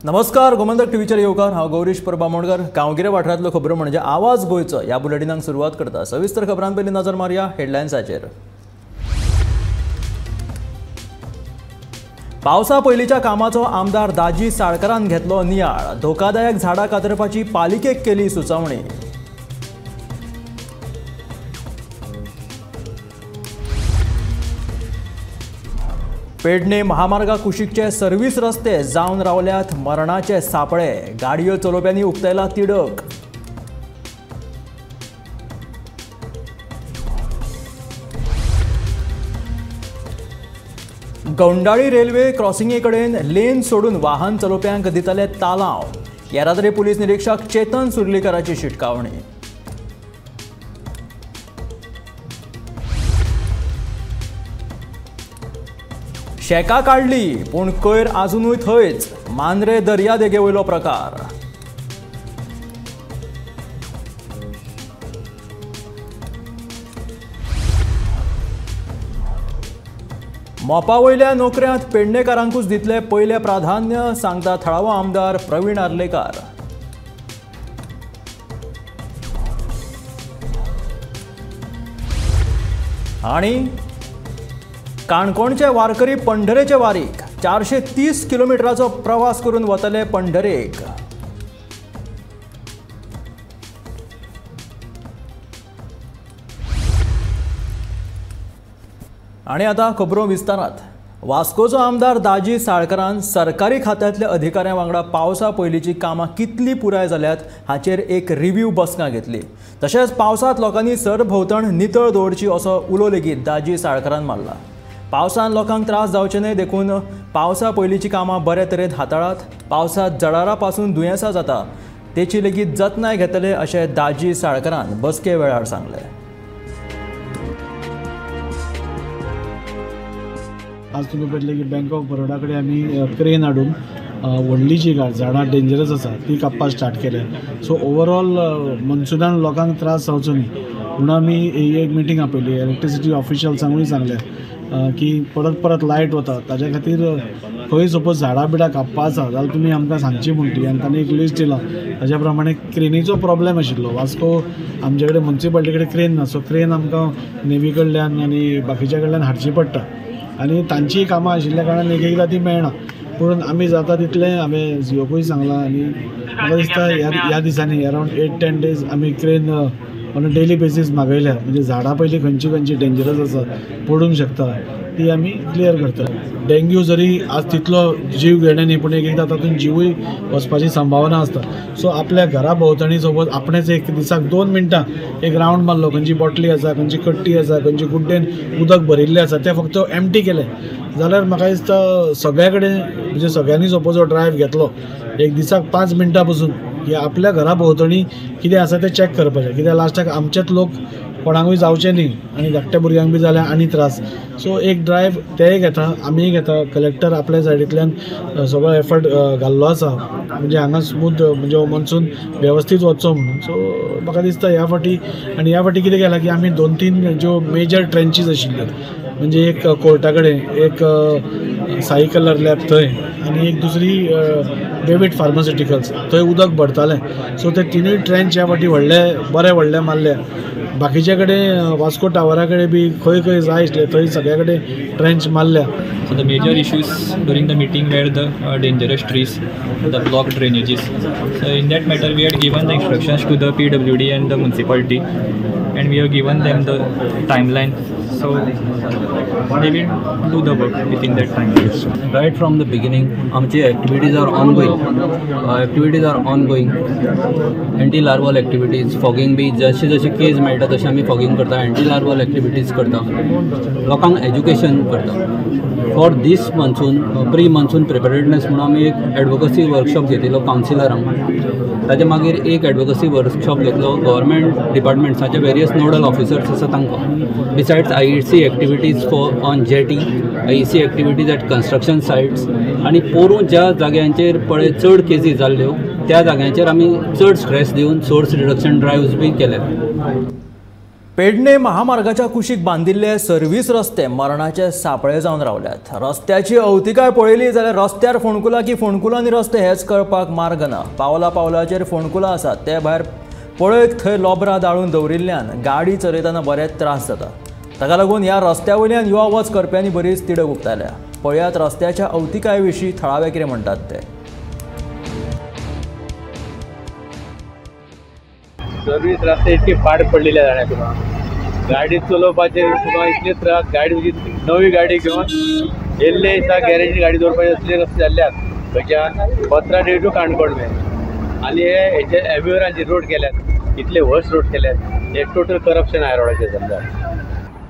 नमस्कार, गोमंतक टीव्हीचेर येवकार. हांव गौरीश परब आमोणकर. गांवगिऱ्या वाठारांतल्यो खबरो म्हणजे आवाज गोंयचो ह्या बुलेटिनाक सुरवात करता. सविस्तर खबरां पयलीं नजर मारया हेडलायन्साचेर. पावसा पयलींच्या कामाचो आमदार दाजी साळकरान घेतलो नियाळ. धोकादायक झाडां कातरपाची पालिकेक केली सुचोवणी. पेडणे महामार्गा कुशीकचे सर्व्हिस रस्ते जावन रावल्यात मरणाचे सापळे. गाडयो चलोवप्यांनी उक्तायला तिडक. गौंडाळी रेल्वे क्रॉसिंगे कडेन लेन सोडून वाहन चलोवप्यांक दितले तालांव. येरादारी पुलीस निरीक्षक चेतन सुर्लीकराची शिटकावणी. शेका काडली पूण कोयर आजुनूय थंयच. मांद्रे दर्यादेगे वयलो प्रकार. मोपा वयल्या नोकऱ्यांत पेडणेकारांकूच दितले पयलें प्राधान्य, सांगता थळावो आमदार प्रवीण आर्लेकार. आनी काणकोणचे वारकरी पंढरेचे वारीक 430 किलोमिटराचो प्रवास करून वतले पंढरेक. आनी आतां खबरो विस्तारात. वास्कोचो आमदार दाजी साळकरान सरकारी खात्यांतल्या अधिकाऱ्यां वांगडा पावसा पयलींची कामां कितली पुराय जाल्यात हाचेर एक रिव्यू बसका घेतली. तशेंच पावसांत लोकांनी सरभोंवतण नितळ दवरची असो उलो लेगीत दाजी साळकरान मारला. पावसान लोकांक त्रास जावचे न्हय देखून पावसा पयलींची कामां बरे तरेन हाताळात. पावसांत जळारां पासून दुयेंसां जाता तेची लेगीत जतनाय घेतले अशें दाजी साळकरान बसके वेळार सांगलें. आज तुमी पळयतले की बँक ऑफ बरोडा कडेन आमी क्रेन हाडून व्हडली जी झाडां डेंजरस आसा ती कापपाक स्टार्ट केल्या. सो ओवरऑल मनसुनान लोकांक त्रास जावचो न्ही म्हणून आमी ही एक मिटींग आपयली. इलेक्ट्रिसिटी ऑफिशियल्सांकूय सांगलें की परत परत लायट वता ताज्या खातीर खंय सपोज झाडां बिडां कापपा आसा जाल्यार तुमी आमकां सांगची म्हणटी. आनी तांणी एक लिस्ट दिला ताज्या प्रमाणे क्रेनीचो प्रॉब्लेम आशिल्लो. वास्को आमचे कडेन मुन्सिपालिटी कडेन क्रेन ना, सो क्रेन आमकां नेवी कडल्यान आनी बाकीच्या कडल्यान हाडची पडटा आनी तांचीय कामां आशिल्ल्या कारणान एक एकदां ती मेळना. पूण आमी जाता तितलें हांवें झियोकूय सांगलां आनी म्हाका दिसता ह्या दिसांनी अरावंड 8-10 डेज आमी crane on a daily basis मागयल्या. म्हणजे झाडां पयलीं खंयची खंयची डेंजरस आसा पडूंक शकता ती आमी क्लियर करता. डेंग्यू जरी आज तितलो जीव घेणें न्ही पूण एक एकदां तातूंत जिवूय वचपाची संभावना आसता. सो आपल्या घरा भोंवतणी सपोज आपणेच एक दिसाक 2 मिनटां एक रावंड मारलो, खंयची बॉटली आसा, खंयची कट्टी आसा, खंयची गुड्डेन उदक भरिल्लें आसा तें फक्त एम्प्टी केलें जाल्यार म्हाका दिसता सगळ्या कडेन म्हणजे सगळ्यांनी सपोज हो ड्रायव्ह घेतलो एक दिसाक 5 मिनटां पसून की आपल्या घरा भोंवतणी कितें आसा तें चॅक करपाचें. कित्याक लास्टाक आमचेच लोक कोणाकूय जावचें न्ही आनी धाकट्या भुरग्यांक बी जाल्यार आनी त्रास. सो एक ड्रायव्ह तेय घेता, आमीय घेता. कलेक्टर आपल्या सायडींतल्यान सगळो एफर्ट घाल्लो आसा म्हणजे हांगा स्मूथ म्हणजे हो मनसून वेवस्थीत वचचो म्हणून. सो म्हाका दिसता ह्या फावटी आनी ह्या फावटी कितें केलां की आमी 2-3 ज्यो मेजर ट्रेंचीस आशिल्ल्यो म्हणजे एक कोर्टा कडेन, एक साई कलर लॅब थंय आनी एक दुसरी डेवीड फार्मास्युटिकल्स थंय उदक भरतालें. सो ते तिनूय ट्रेंच ह्या फावटी व्हडले बरे व्हडले मारले. बाकीच्या कडेन वास्को टावरा कडेन बी खंय खंय जाय आसले थंय सगळ्या कडेन ट्रेंच मारल्या. So the major issues during the meeting were the dangerous trees, the blocked drainages. So in that matter we had given the instructions to the PWD and the municipality and we have given them the timeline. So they will do the work within that time. Right from the beginning, आमचे activities are ongoing. Activities are ongoing. Anti-larval activities, fogging बी जशी जशी केस मेळटा तशी आमी fogging करता. Anti-larval activities करता, लोकांक education करता. For this monsoon pre monsoon preparedness म्हणून आमी एक एडवोकसी वर्कशॉप घेतिल्लो कावन्सिलरांक. ताजे मागीर एक एडवोकसी वर्कशॉप घेतलो गव्हर्मेंट डिपार्टमेंट्साचे वेरियस नोडल ऑफिसर्स आसा तांकां. Besides IEC activities for on jetty, IEC activities at construction sites आनी पोरूं ज्या जाग्यांचेर पळय चड केसी जाल्ल्यो त्या जाग्यांचेर आमी चड स्ट्रेस दिवन सोर्स रिडक्शन ड्रायव्स बी केल्यात. पेडणे महामार्गाच्या कुशीक बांदिल्ले सर्वीस रस्ते मरणाचे सापळे जावन रावल्यात. रस्त्याची अवतिकाय पळयली जाल्यार रस्त्यार फोंडकुलां की फोंडकुलांनी रस्ते हेच कळपाक मार्ग ना. पावला पावलाचेर फोंडकुलां आसात, ते भायर पळयत थंय लोबरां दाळून दवरिल्ल्यान गाडी चलयतना बरेच त्रास जाता. ताका लागून ह्या रस्त्या वयल्यान यो वच करप्यांनी बरीच तिडक उक्तायल्या. पळयात रस्त्याच्या अवतिकाये विशीं थळावे कितें म्हणटात ते. सर्वीस रस्ते इतकी पाड पडलेली जाणा तुका गाडी चलोवपाचे तुका इतले त्रास. गाडी तुजी नवी गाडी घेवन येल्ले दिसा गॅरेजीन गाडी दवरपाचे असले रस्ते जाल्ले आसा खंयच्यान पत्रादेवी टू काणकोण मेरेन. आनी हे हेचे एव्युरांचे रोड केल्यात, इतले वर्स रोड केल्यात, हे टोटल करप्शन आहा रोडाचेर समजा.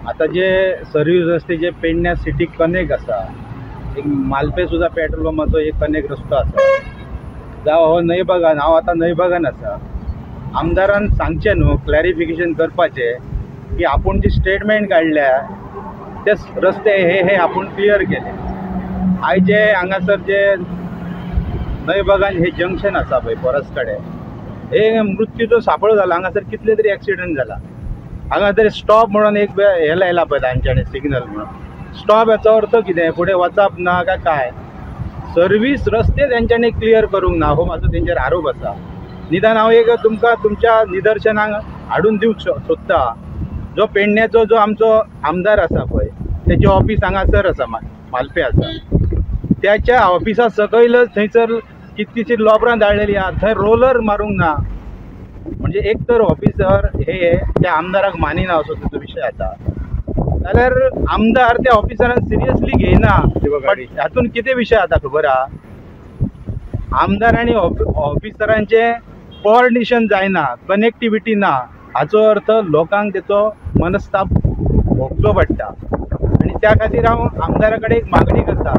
आतां जे सर्वीस रस्ते जे पेडण्या सिटीक कनेक्ट आसा, एक मालपे सुद्दां पेट्रोल पंपाचो एक कनेक्ट रस्तो आसा, जावं हो न्हंयबागान, हांव आतां न्हंयबागान आसा. आमदारान सांगचें न्हू, क्लॅरिफिकेशन करपाचें की आपूण जी स्टेटमेंट काडल्या ते रस्ते हे हे आपूण क्लियर केले. आयज जे हांगासर जे न्हंयबागान हे जंक्शन आसा पळय परस कडेन, हे मृत्यूचो सापळो जाला. हांगासर कितले तरी एक्सिडंट जाला. हांगा तरी स्टॉप म्हणून एक हे लायला पळय तांच्यांनी सिग्नल म्हणून. स्टॉप हाचो अर्थ कितें, फुडें वचप ना काय काय? सर्वीस रस्ते तेंच्यांनी क्लियर करूंक ना हो म्हाजो तेंचेर आरोप आसा. निदान हांव एक तुमकां तुमच्या निदर्शनाक हाडून दिवंक सोदता, जो पेडण्याचो जो आमचो आमदार आसा पळय तेचें ऑफीस हांगासर आसा, मालपे आसा. त्याच्या ऑफिसा सकयलच थंयसर कितलीशी लोबरां दाळलेली आहा, थंय रोलर मारूंक ना. म्हणजे एक तर ऑफिसर हे त्या आमदाराक मानिना असो तेजो विशय जाता, जाल्यार आमदार त्या ऑफिसरान सिरियसली घेयना. हातून कितें विशय जाता खबर आहा, आमदार आनी ऑफिसरांचें कोऑर्डिनेशन जायना, कनेक्टिविटी ना. हाचो अर्थ लोकांक तेचो मनस्ताप भोगचो पडटा. आनी त्या खातीर हांव आमदारा कडेन एक मागणी करता,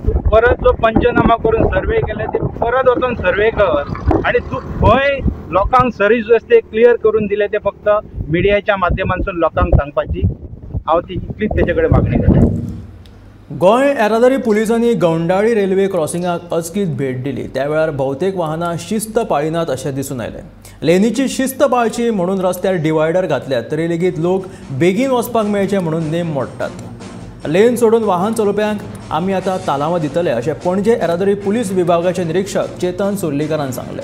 तूं परत जो पंचनामा करून सर्वे केले ते परत वचून सर्वे कर आनी तूं खंय लोकांक सर्वीस रस्ते क्लियर करून दिले ते फक्त मिडियाच्या माध्यमांतसून लोकांक सांगपाची हांव ती इतलीच तेचे कडेन मागणी करता. गोंय येरादारी पुलिसांनी गौंडाळी रेल्वे क्रॉसिंगाक अचकीत भेट दिली. त्या वेळार भोवतेक वाहनां शिस्त पाळिनात अशें दिसून आयलें. लेनीची शिस्त पाळची म्हणून रस्त्यार डिवायडर घातल्यात तरी लेगीत लोक बेगीन वचपाक मेळचे म्हणून नेम मोडटात. लेन सोडून वाहन चलोवप्यांक आमी आतां तालावां दितले अशें पणजे येरादारी पुलीस विभागाचे निरीक्षक चेतन सुर्लीकरान सांगलें.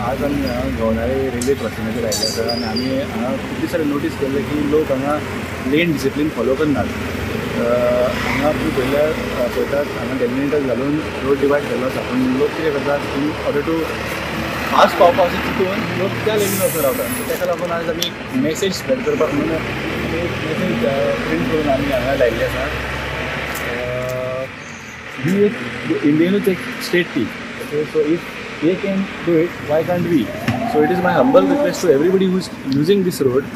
आज आमी हांगा गवणाळे रेल्वे क्रॉसिंगाचेर आयिल्ले आसा आनी आमी हांगा खूब दिसांनी नोटीस केल्लें की लोक हांगा लेन डिसिप्लीन फॉलो करनात. हांगा तुमी पळयल्यार पळयतात हांगा डेलिमिटर घालून रोड डिवायड केल्लो आसा, पूण लोक कितें करतात इन ऑर्डर टू फास्ट पावपा अशें चिंतून लोक त्या लेनीन वचून रावतात. ताका लागून आज आमी मॅसेज स्प्रेड करपाक म्हणून आमी एक मॅसेज प्रिंट करून आमी हांगा लायिल्ली आसा. ही एक इंडियनूच एक स्टेट ती, okay. So if they can do it, why can't we? So it is my humble request to everybody who is using this road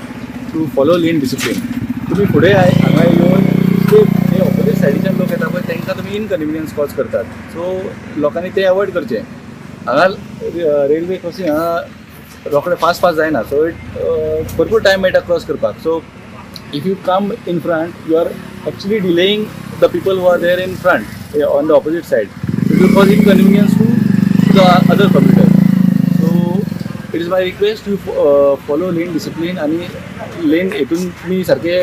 to follow lane discipline. तुम्ही फुडें हांगा येवन ते ऑपोजीट सायडीच्यान लोक येता पळय तांकां तुमी इनकन्विनियन्स कॉज करतात. सो लोकांनी ते अवॉयड करचें. हांगा रेल्वे क्रॉसिंग हांगा रोखडें फास्ट फास्ट जायना, सो it भरपूर टायम मेळटा क्रॉस करपाक. So if you come in front you are actually delaying the people who are there in front on the opposite side. It will cause inconvenience to the other commuter. So it is my request to follow lane discipline आणि lane हेतून तुमी सारके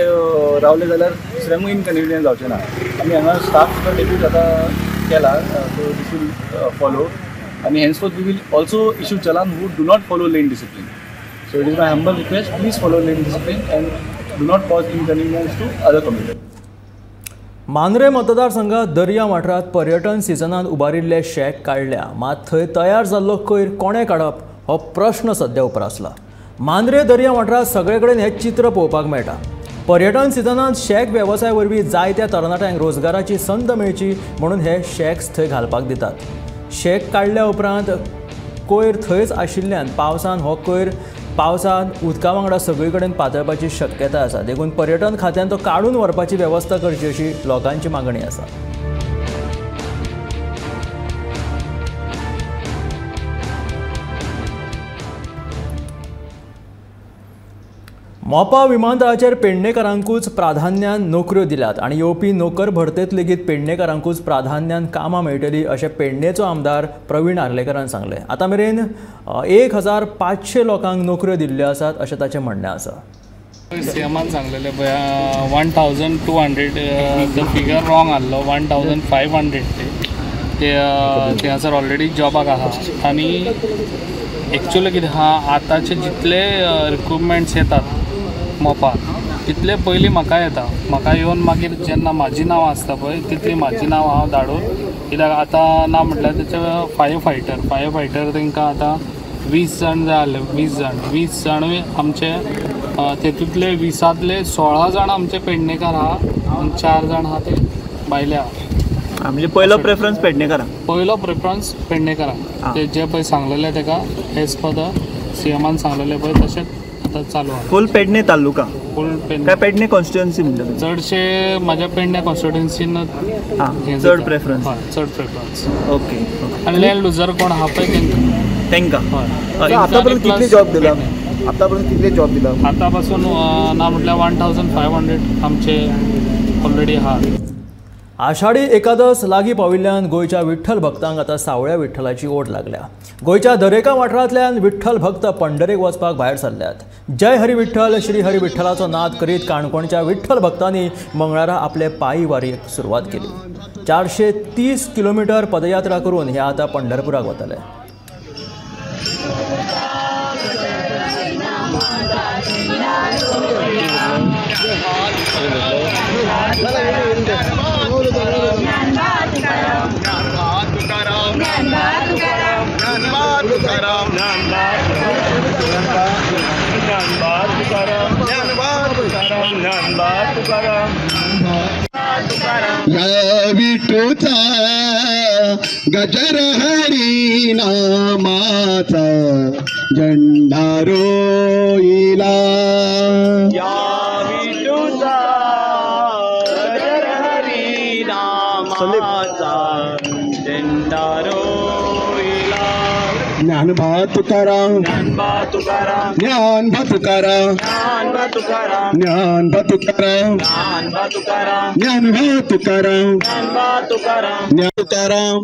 रावले जाल्यार दुसऱ्यांकूय inconvenience जावचें ना. आमी हांगा स्टाफ सुद्दां डेप्यूट आतां केला, सो these will follow आनी henceforth we will also issue challan who do not follow lane discipline. So it is my humble request, please follow lane discipline and do not cause inconvenience to other commuter. Mandrem मतदारसंघात दर्या वाठारांत पर्यटन सिजनांत उबारिल्ले shack काडल्या, मात थंय तयार जाल्लो कोयर कोणें काडप हो प्रश्न सद्या उप्रासला. मांद्रे दर्या वाठारांत सगळे कडेन हें चित्र पळोवपाक मेळटा. पर्यटन सिजनांत शॅक वेवसाय वरवीं जायत्या तरणाट्यांक रोजगाराची संद मेळची म्हणून हे शॅक्स थंय घालपाक दितात. शॅक काडल्या उपरांत कोयर थंयच आशिल्ल्यान पावसान हो कोयर पावसान उदका वांगडा सगळे कडेन पातळपाची शक्यता आसा. देखून पर्यटन खात्यान तो काडून व्हरपाची वेवस्था करची अशी लोकांची मागणी आसा. मोपा विमानतळाचेर पेडणेकारांकूच प्राधान्यान नोकऱ्यो दिल्यात आनी येवपी नोकर भरतेत लेगीत पेडणेकारांकूच प्राधान्यान कामां मेळटली अशें पेडणेचो आमदार प्रवीण आर्लेकरान सांगलें. आतां मेरेन 1500 लोकांक नोकऱ्यो दिल्ल्यो आसात अशें ताचें म्हणणें आसा. सीएमान सांगलेलें पळय 1200 the figure wrong आहलो 1500 ते थंयसर ऑलरेडी जॉबाक आसा. आनी एक्चुअली कितें आहा, आतांचे जितले रिक्रुटमेंट्स येतात मोपा तितले पयलीं म्हाका येता. म्हाका येवन मागीर जेन्ना म्हाजी नांवां आसता पळय तितली म्हाजी नांवां हांव धाडून, कित्याक आतां ना म्हटल्यार तेचे फायर फायटर तांकां आतां 20 जाण जाय आहले. 20 जाणूय आमचे तेतूंतले 20 16 जाण आमचे पेडणेकार आहा आनी 4 जाण आहा ते भायले आहा. म्हणजे पयलो प्रेफरन्स पेडणेकारांक, पयलो प्रेफरन्स पेडणेकारांक. ते जे पळय सांगलेले ताका एज पर the सीएमान सांगलेले पळय तशेंच आतां चालू आहा. फूल पेडणे तालुका, फूल पेडणे काय पेडणे कॉन्स्टिट्युएन्सी म्हणटा चडशे म्हाज्या पेडणे कॉन्स्टिट्युएन्सीन चड प्रेफरन्स, चड प्रेफरन्स. ओके. आनी लँड लुजर कोण आहा पळय तेंकां हय. आतापर्यंत कितले जॉब दिला? आतापर्यंत कितले जॉब दिला? आतां पासून ना म्हटल्यार 1500 आमचे ऑलरेडी आहा. आषाढी एकादस लागीं पाविल्ल्यान गोंयच्या विठ्ठल भक्तांक आतां सावळ्या विठ्ठलाची ओढ लागल्या. गोंयच्या दरेका वाठारांतल्यान विठ्ठल भक्त पंढरेक वचपाक भायर सरल्यात. जय हरी विठ्ठल श्री हरी विठ्ठलाचो नाद करीत काणकोणच्या विठ्ठल भक्तांनी मंगळारा आपले पायी वारयेक सुरवात केली. 430 किलोमिटर पदयात्रा करून हे आतां पंढरपुराक वतले. या विठूचा गजर हरी नामाचा झेंडा रोईला. या विठूचा गजर हरी नामाचा झेंडा रोईला. ज्ञानबा तुकाराम, ज्ञानबा तुकाराम, ज्ञानबा तुकाराम, ज्ञानबा तुकाराम, ज्ञानबा तुकाराम, ज्ञानबा तुकाराम, ज्ञानबा तुकाराम, ज्ञानबा तुकाराम, ज्ञान तुकाराम,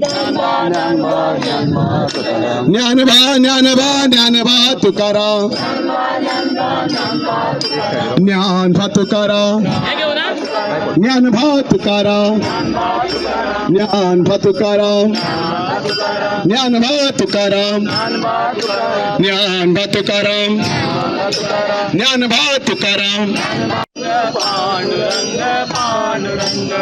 ज्ञानबा ज्ञानबा ज्ञानबा तुकाराम, ज्ञानबा तुकाराम, ज्ञानबा तुकाराम, ज्ञानबा तुकाराम, ज्ञानबा तुकाराम, ज्ञानबा तुकाराम, ज्ञानबा तुकाराम. पांडुरंग पांडुरंग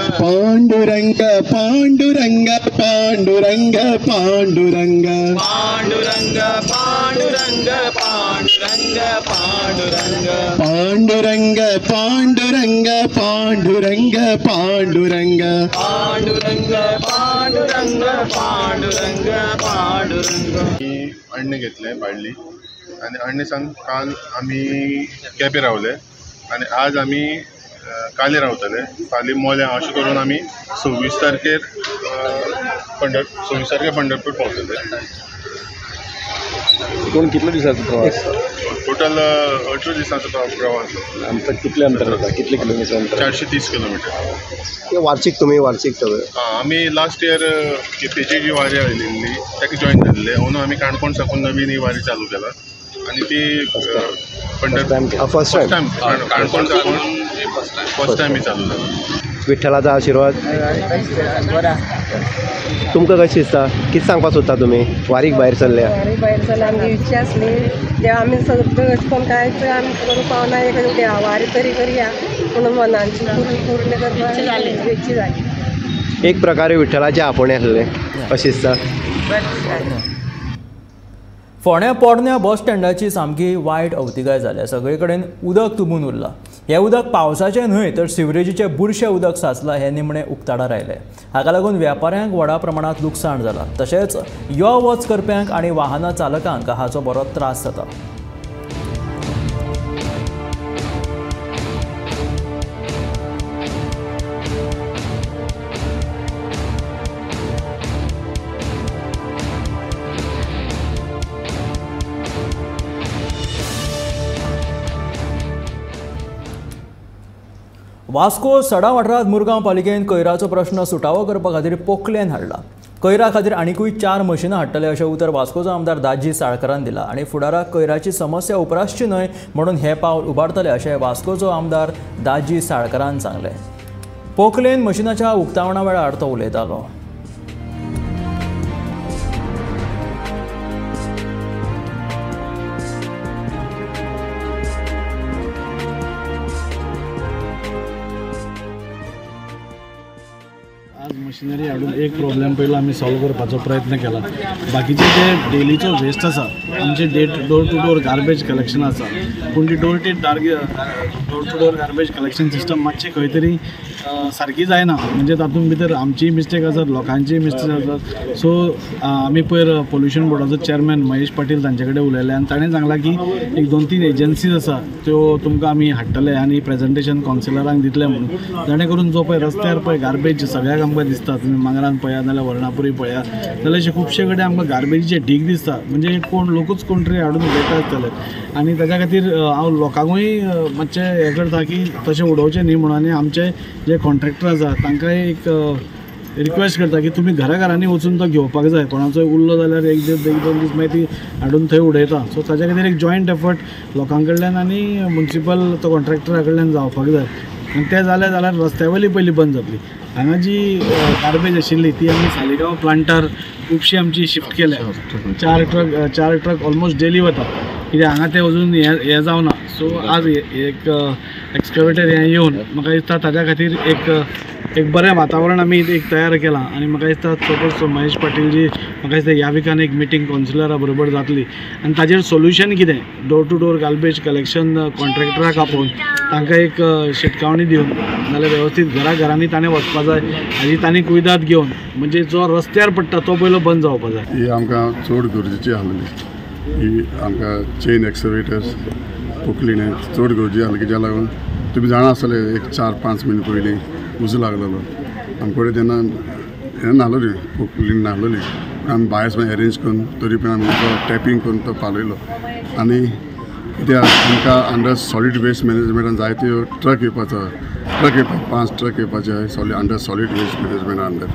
पांडुरंग पांडुरंग पांडुरंग पांडुरंग पांडुरंग पांडुरंग पांडुरंग पांडुरंग पांडुरंग पांडुरंग पांडुरंग पांडुरंग पांडुरंग पांडुरंग. अण्णे घेतले भाडली आनी अण्णे सावन काल आमी केपें रावले आनी आज आमी काले रावतले, फाल्यां मोल्यां, अशें करून आमी 26 तारखेर 26 तारखेर पंढरपूर पावतले. कोण कितले दिसांचो प्रवास? टोटल 18 दिसांचो प्रवास. आमकां कितले अंतर जाता, कितले किलोमिटर अंतर? 430 किलोमिटर. वार्षिक तुमी वार्षिक सगळें? आमी लास्ट इयर केपेंची जी वारी आयिल्ली ताका जॉयन जाल्ले. अंदू आमी काणकोण साकून नवीन ही वारी चालू केला आनी ती पंढरपूर फर्स्ट टायम काणकोण साकून फर्स्ट टायम ही चालू जाला. विठ्ठलाचा आशिर्वाद तुमकां कशें दिसता, कितें सांगपाक सोदता तुमी वारीक भायर सरल्या? वारीक भायर सरल्या आमची इच्छा आसली देवा आमी सगळें अशें करून कांयच आमी करूंक पावना, एक देवा वारी तरी करया पूण मनाची पूर्ण करपाक इच्छा जाली. एक प्रकारे विठ्ठलाचें आपोवणें आसलें अशें दिसता. फोंड्या पोरण्या बस स्टँडाची सामकी वायट अवतिकाय जाल्या. सगळे कडेन उदक तुंबून उरलां. हें उदक पावसाचें न्हय तर सिवरेजीचें बुरशें उदक साचलां हें निमणें उक्ताडार आयलें. हाका लागून वेपाऱ्यांक व्हडा प्रमाणांत लुकसाण जालां. तशेंच यो वच करप्यांक आनी वाहनां चालकांक हाचो बरो त्रास जाता. वास्को सडा वाठारांत मुरगांव पालिकेन कोयराचो प्रश्न सुटावो करपा खातीर पोकलेन हाडला। कोयरा खातीर आनिकूय 4 मशिनां हाडटले अशें उतर वास्कोचो आमदार दाजी साळकरान दिला आनी फुडाराक कोयराची समस्या उप्रासची न्हय म्हणून हें पावल उबारतले अशें वास्कोचो आमदार दाजी साळकरान सांगलें। पोकलेन मशिनाच्या उक्तावणा वेळार तो उलयतालो। आज मशिनरी हाडून एक प्रॉब्लेम पयलो आमी सॉल्व करपाचो प्रयत्न केला। बाकीचे जे डेलीचो वेस्ट आसा, आमचे door to door garbage collection आसा, पूण ती door to door garbage collection system मातशी खंय तरी सारकी जायना, म्हणजे तातूंत भितर आमचीय मिस्टेक आसात, लोकांचीय मिस्टेक आसात। सो आमी पयर पोल्युशन बोर्डाचो चेअरमॅन महेश पाटील तांचे कडेन उलयले आनी ताणें सांगलां की एक 2-3 एजन्सीज आसा त्यो तुमकां आमी हाडटले आनी प्रेजेंटेशन कावन्सिलरांक दितले म्हणून, जाणे करून जो पळय रस्त्यार पळय गार्बेज सगळ्याक आमकां दिसता, तुमी मांगरान पळया नाल्यार वर्णापुरी पळया जाल्यार अशे खुबशे कडेन आमकां गार्बेजीचे ढीग दिसता, म्हणजे कोण लोकूच कोण तरी हाडून उडयता आसतले। आनी ताच्या खातीर हांव लोकांकूय मातशें हें करता की तशें उडोवचें न्ही म्हणून, आनी आमचे जे कॉन्ट्रॅक्टर आसा तांकांय एक रिक्वेस्ट करता की तुमी घरा घरांनी वचून तो घेवपाक जाय, कोणाचोय उरलो जाल्यार एक दीस 1-2 दीस मागीर ती हाडून थंय उडयता। सो ताच्या खातीर एक जॉयंट एफर्ट लोकां कडल्यान आनी मुन्सिपल तो कॉन्ट्रॅक्टरा कडल्यान जावपाक जाय, आनी तें जालें जाल्यार रस्त्या वयली पयलीं बंद जातली। हांगा जी गार्बेज आशिल्ली ती आमी सालिगांव प्लांटार खुबशी आमची शिफ्ट केल्या, 4 ट्रक ऑलमोस्ट डेली वता, कित्याक हांगा तें अजून हें जावना। सो आज एक एक्सकवेटर हें येवन म्हाका दिसता ताच्या खातीर एक बरें वातावरण आमी एक तयार केलां आनी म्हाका दिसता सपोज महेश पाटील जी म्हाका दिसता ह्या विकान एक मिटींग कावन्सिलरा बरोबर जातली आनी ताजेर सोल्युशन कितें, door to door garbage collection कॉन्ट्रॅक्टराक आपोवन तांकां एक शिटकावणी दिवन नाल्यार वेवस्थीत घरा घरांनी ताणें वचपा जाय आनी तांणी कुयदाद घेवन म्हणजे जो रस्त्यार पडटा तो पयलो बंद जावपा जाय। ही आमकां चड गरजेची आसली, ही आमकां चेन एक्सवेटर्स पोकलीन चड गरजेची आसली, कित्याक लागून तुमी जाणा आसतले एक 4-5 म्हयने पयलीं उजो लागलेलो आमचे कडेन, तेन्ना हें नाहलोली पोकलीन नाहलोली, आमी भायर सावन एरेंज करून तरी पण आमी तो टॅपींग करून तो पालयलो। आनी कित्याक आमकां अंडर सॉलीड वेस्ट मॅनेजमेंटान जायत्यो ट्रक येवपाचो, ट्रक येवपाक 5 ट्रक येवपाचे solid under solid waste मॅनेजमेंटा under,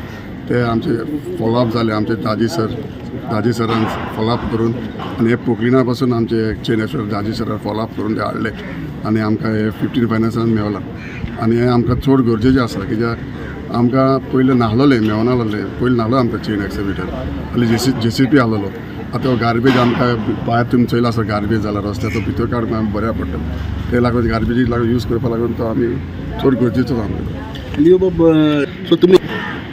ते आमचे फॉलोअप जाले, आमचे दाजी सरान फॉलोअप करून आनी हे पोकलिना पासून आमचे चेन एक्सवेटर दाजी सरान फॉलोअप करून ते हाडले आनी आमकां हे 15 फायनान्सान मेवला। आनी हें आमकां चड गरजेचें आसा, कित्याक आमकां पयलीं नाहलोलें मेवनाहलोलें, पयलीं नाहलो आमकां चेन एक्सवेटर आनी जेसीपी आहलोलो। आतां गार्बेज आमकां भायर तुमी चोयला आसता गार्बेज जाला रस्त्यार, तो भितर काडपाक आमकां बऱ्याक पडटा, ते लागून गार्बेजीक लागून यूज करपा लागून तो आमी चड गरजेचो आमकां। लिओ बाब, सो तुमी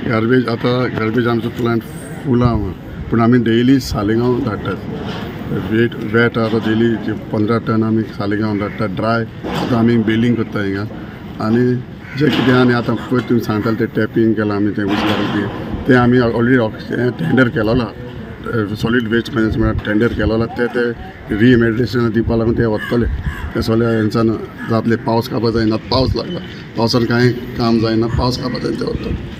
गार्बेज आतां गार्बेज आमचो प्लांट फूल आहा, पूण आमी डेली सालिगांव धाडटात, वेट आतां डेली 15 टन आमी सालिगांव धाडटात, ड्राय आतां आमी बेलिंग करता हिंगा। आनी जें कितें आनी आतां पयर तुमी सांगताले तें टॅपींग केलां आमी, तें उजो लागली तें आमी ऑलरेडी टेंडर केलोला, सॉलीड वेस्ट मॅनेजमेंट टेंडर केलोला, ते ते रिइमेडिएशन दिवपा लागून ते वतले, ते सगळे हेंच्यान जातले। पावस कापा जायना, पावस लागला, पावसान कांय काम जायना, पावस कापा जायना ते वतले।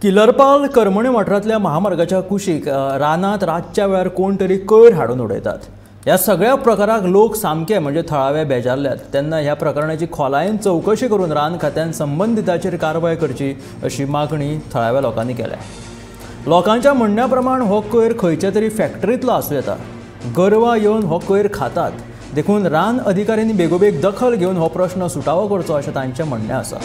किलरपाल करमणे वाठारांतल्या महामार्गाच्या कुशीक रानांत रातच्या वेळार कोण तरी कोयर हाडून उडयतात। ह्या सगळ्या प्रकाराक लोक सामके म्हणजे थळावे बेजारल्यात। तेन्ना ह्या प्रकरणाची खोलायेन चवकशी करून रान खात्यान संबंदिताचेर कारवाय करची अशी मागणी थळाव्या लोकांनी केल्या। लोकांच्या म्हणण्या प्रमाण हो कोयर खंयच्या तरी फॅक्टरींतलो आसूं येता। गोरवां येवन हो कोयर खातात, देखून रान अधिकाऱ्यांनी बेगोबेग दखल घेवन हो प्रश्न सुटावो करचो अशें तांचें म्हणणें आसा।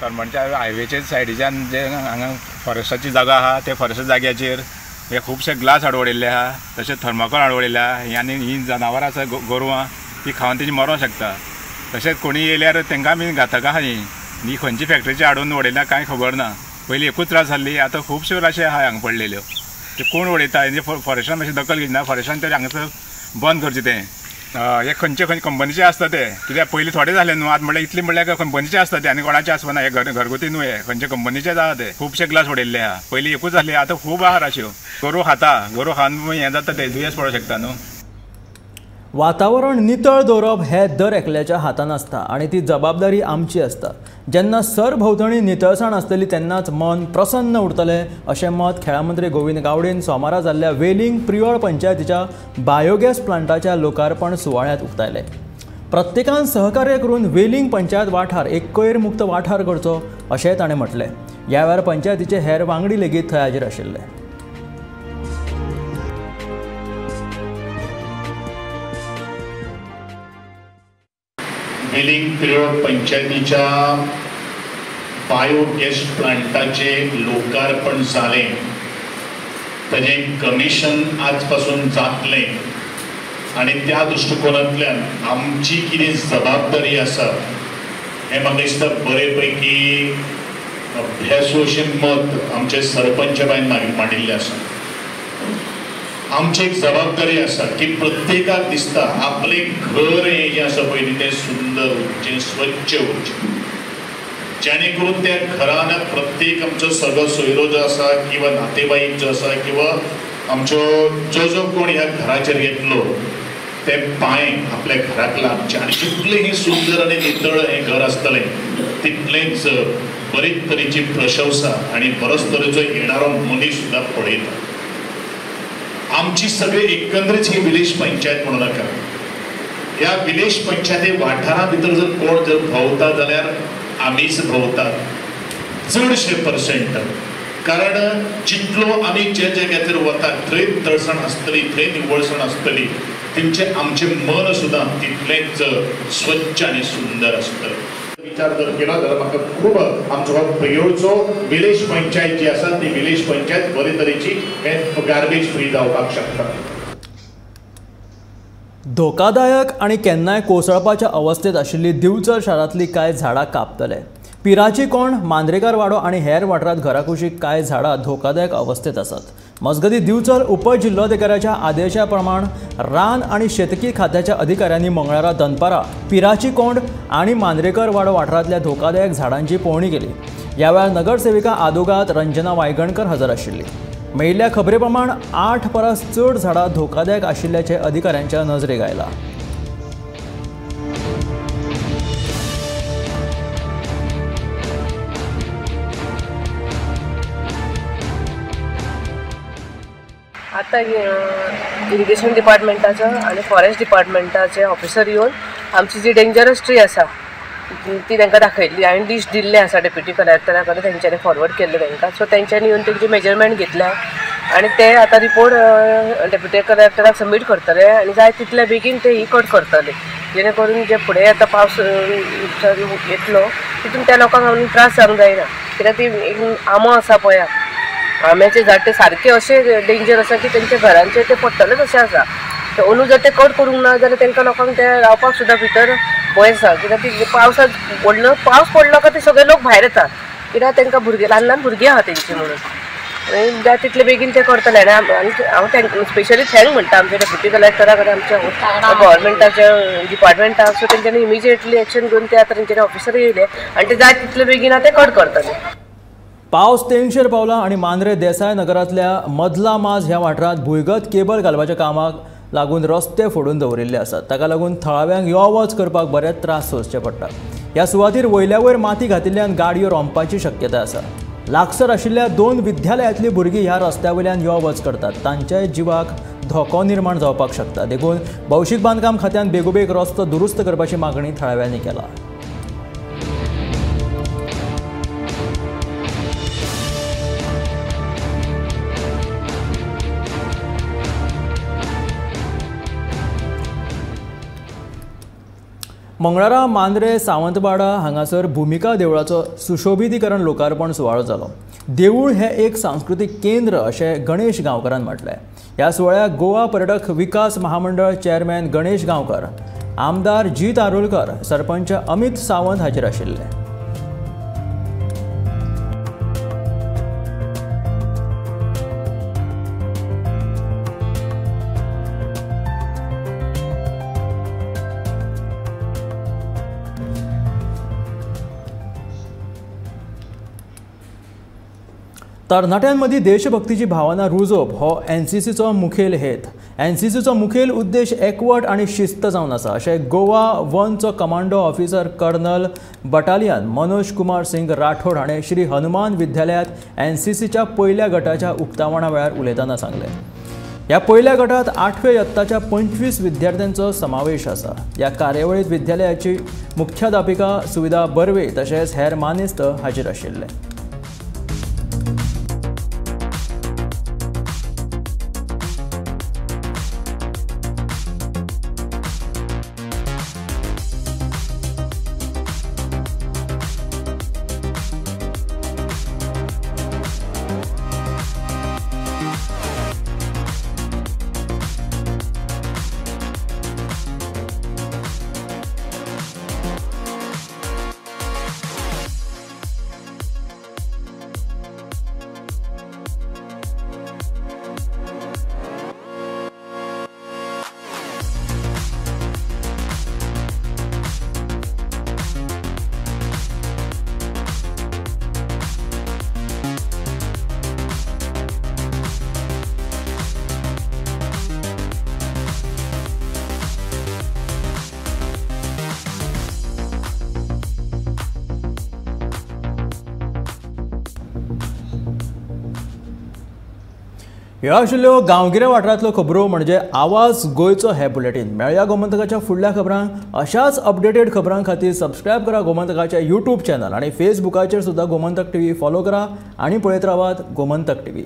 करमणच्या हायवेचे सायडीच्यान जे हांगा फॉरेस्टाची जागा आहा ते फॉरेस्ट जाग्याचेर हे खुबशे ग्लास हाडून उडयल्ले आहा, तशेंच थर्माकोल हाडून उडयल्ले आहा। ही आनी ही जनावरां आसा गोरवां ती खावन तेजी मरोंक शकता। तशेंच कोणी येयल्यार तांकां बी घातक आहा। ही खंयची फॅक्टरीची हाडून उडयल्या कांय खबर ना। पयलीं एकूच त्रास जाल्ली, आतां खुबश्यो राशी आहा हांगा पडलेल्यो, ते कोण उडयता हेंचे फॉरेस्टान मातशी दखल घेयना। फॉरेस्टान तरी हांगासर बंद करचें तें। हे खंयचे खंयचे कंपनीचे आसता ते, कित्याक पयलीं थोडे जाले न्हू, आतां म्हणल्यार इतले म्हणल्यार कंपनीचे आसता ते आनी कोणाचे आसना, हे घरगुती न्हू, हे खंयचे कंपनीचेच आहा ते। खुबशे ग्लास उडयल्ले आहा, पयलीं एकूच जाले, आतां खूब आहा राश्यो। गोरू खाता, गोरू खावन हें जाता, ते दुयेंस पडोंक शकता न्हू। वातावरण नितळ दवरप हे दर एकल्याच्या हातान आसता आनी ती जबाबदारी आमची आसता। जेन्ना सरभोंवतणी नितळसाण आसतली तेन्नाच मन प्रसन्न उरतलें अशें मत खेळां मंत्री गोविंद गावडेन सोमारा जाल्ल्या वेलिंग प्रियोळ पंचायतीच्या बायोगॅस प्लांटाच्या लोकार्पण सुवाळ्यांत उक्तायलें। प्रत्येकान सहकार्य करून वेलिंग पंचायत वाठार एक कोयरमुक्त वाठार करचो अशेंय ताणें म्हटलें। ह्या वेळार पंचायतीचे हेर वांगडी लेगीत थंय हाजीर आशिल्ले। वेलिंग प्रियोळ पंचायतीच्या बायोगॅस प्लांटाचे लोकार्पण जालें, ताजें कमिशन आजपासून जातलें आनी त्या दृश्टिकोनांतल्यान आमची कितें जबाबदारी आसा हें म्हाका दिसता बरे पैकी अभ्यासू अशें मत आमचे सरपंच बायन मांडिल्लें आसा। आमची एक जबाबदारी आसा की प्रत्येकाक दिसता आपलें घर हें जें आसा पळय न्ही तें सुंदर उरचें, स्वच्छ उरचें, जेणे करून त्या घरान प्रत्येक आमचो सगळो सोयरो जो आसा किंवा नातेवाईक जो आसा किंवा आमचो जो जो कोण ह्या घराचेर येतलो ते पांय आपल्या घराक लागचे आनी जितलें हें सुंदर आनी नितळ हें घर आसतलें तितलेंच बरेच तरेची प्रशंसा आनी बरोच तरेचो येणारो मनीस सुद्दां पळयता। आमची सगळे एकंदरीत ही विलेज पंचायत म्हणू नाका, ह्या विलेज पंचायती वाठारा भितर जर कोण जर भोंवता जाल्यार आमीच भोंवतात चडशे पर्सेंट, कारण जितलो आमी जे जाग्याचेर वता थंय तळसाण आसतली, थंय निवळसाण आसतली, तेंचें आमचें मन सुद्दां तितलेंच स्वच्छ आनी सुंदर आसतलें। विचार जर केलो जाल्यार म्हाका खूब आमचो हो प्रियोळचो विलेज पंचायत जी आसा ती विलेज पंचायत बरे तरेची गार्बेज फ्री जावपाक शकता। धोकादायक आनी केन्नाय कोसळपाच्या अवस्थेत आशिल्ली दिवचल शारांतली कांय झाडां कापतले। पिराची कोण, मांद्रेकार वाडो आनी हेर वाठारांत घराकुशीक कांय झाडां धोकादायक अवस्थेत आसात। मजगतीं दिवचल उपजिल्लोधिकाऱ्याच्या आदेशा प्रमाण रान आनी शेतकी खात्याच्या अधिकाऱ्यांनी मंगळारा दनपारा पिराची कोंड आनी मांद्रेकर वाडो वाठारांतल्या धोकादायक झाडांची पळोवणी केली। ह्या वेळार नगरसेविका आदोगाद रंजना वायगणकर हजर आशिल्ली। मेळिल्ल्या खबरे प्रमाण 8 परस चड झाडां धोकादायक आशिल्ल्याचें अधिकाऱ्यांच्या नजरेक आयलां। आतां इरिगेशन डिपार्टमेंटाचो आनी फॉरेस्ट डिपार्टमेंटाचे ऑफिसर येवन आमची जी डेंजरस ट्री आसा ती तांकां दाखयल्ली आनी लिस्ट दिल्लें आसा डेप्युटी कलेक्टरा कडेन, तेंच्यांनी फॉरवर्ड केल्लें तांकां। सो तेंच्यांनी येवन तेंचे मेजरमेंट घेतल्या आनी ते आतां रिपोर्ट डेप्युटी कलेक्टराक सबमीट करतले आनी जाय तितले बेगीन ते ही कट करतले, जेणे करून जे फुडें आतां पावस येतलो तितून त्या लोकांक आमी त्रास जावंक जायना। कित्याक ती एक आंबो आसा पळया, आंब्याचे झाड ते सारके अशे डेंजर आसा की तेंच्या घरांचेर ते पडटलेच अशें आसा। अंदू जर ते कट करूंक ना जाल्यार तांकां लोकांक ते रावपाक सुद्दां भितर भंय आसा, कित्याक ती पावसांत पडलो, पावस पडलो काय ते सगळे लोक भायर येतात, कित्याक तांकां भुरगीं ल्हान ल्हान भुरगीं आहा तेंची म्हणून जाय तितले बेगीन ते करतले। आनी हांव तांकां स्पेशली thank म्हणटा आमच्या डेप्युटी कलेक्टराक आनी आमच्या गव्हर्मेंटाच्या डिपार्टमेंटाक। सो तेंच्यांनी इमिजिएटली एक्शन घेवन ते आतां तेंच्यानी ऑफिसर येयले आनी ते जाय तितले बेगीन आतां कट करतले। पावस तेंगशेर पावला आनी मांद्रे देसाय नगरांतल्या मदला माज ह्या वाठारांत भुंयगत केबल घालपाच्या कामाक लागून रस्ते फोडून दवरिल्ले आसात। ताका लागून थळाव्यांक यो वच करपाक बरेच त्रास सोंसचे पडटात। ह्या सुवातीर वयल्या वयर माती घातिल्ल्यान गाडयो रोमपाची शक्यताय आसा। लागसर आशिल्ल्या 2 विद्यालयांतलीं भुरगीं ह्या रस्त्या वयल्यान यो वच करतात, तांच्याय जिवाक धोको निर्माण जावपाक शकता। देखून भौशीक बांदकाम खात्यान बेगोबेग रस्तो दुरुस्त करपाची मागणी थळाव्यांनी केला। मंगळारा मांद्रे सावंतवाडा हांगासर भुमिका देवळाचो सुशोभितीकरण लोकार्पण सुवाळो जालो। देवूळ हे एक सांस्कृतीक केंद्र अशें गणेश गांवकरान म्हटलें। ह्या सुवाळ्याक गोवा पर्यटक विकास महामंडळ चेअरमॅन गणेश गांवकर, आमदार जीत आरोलकर, सरपंच अमित सावंत हाजीर आशिल्ले। तरणाट्यांमदीं देशभक्तीची भावना रुजोवप हो एनसीसीचो मुखेल हेत. एनसीसीचो मुखेल उद्देश एकवट आनी शिस्त जावन आसा अशें Goa वनचो commando officer colonel battalion Manoj Kumar Singh Rathod हाणें श्री हनुमान विद्यालयांत एनसीसीच्या पयल्या गटाच्या उक्तावणा वेळार उलयतना सांगलें. ह्या पयल्या गटात 8वे यत्ताच्या 25 विद्यार्थ्यांचो समावेश आसा. ह्या कार्यावळींत विद्यालयाची मुख्याध्यापिका सुविधा बर्वे तशेंच हेर मानेस्त हाजीर आशिल्ले. ह्यो आशिल्ल्यो गांवगिऱ्या वाठारांतल्यो खबरो म्हणजे आवाज गोंयचो हे बुलेटीन. मेळया गोमंतकाच्या फुडल्या खबरांक. अशाच अपडेटेड खबरां खातीर सबस्क्रायब करा गोमंतकाच्या यूट्यूब चॅनल आनी फेसबुकाचेर सुद्दां गोमंतक टीव्ही फॉलो करा आनी पळयत रावात गोमंतक टीव्ही.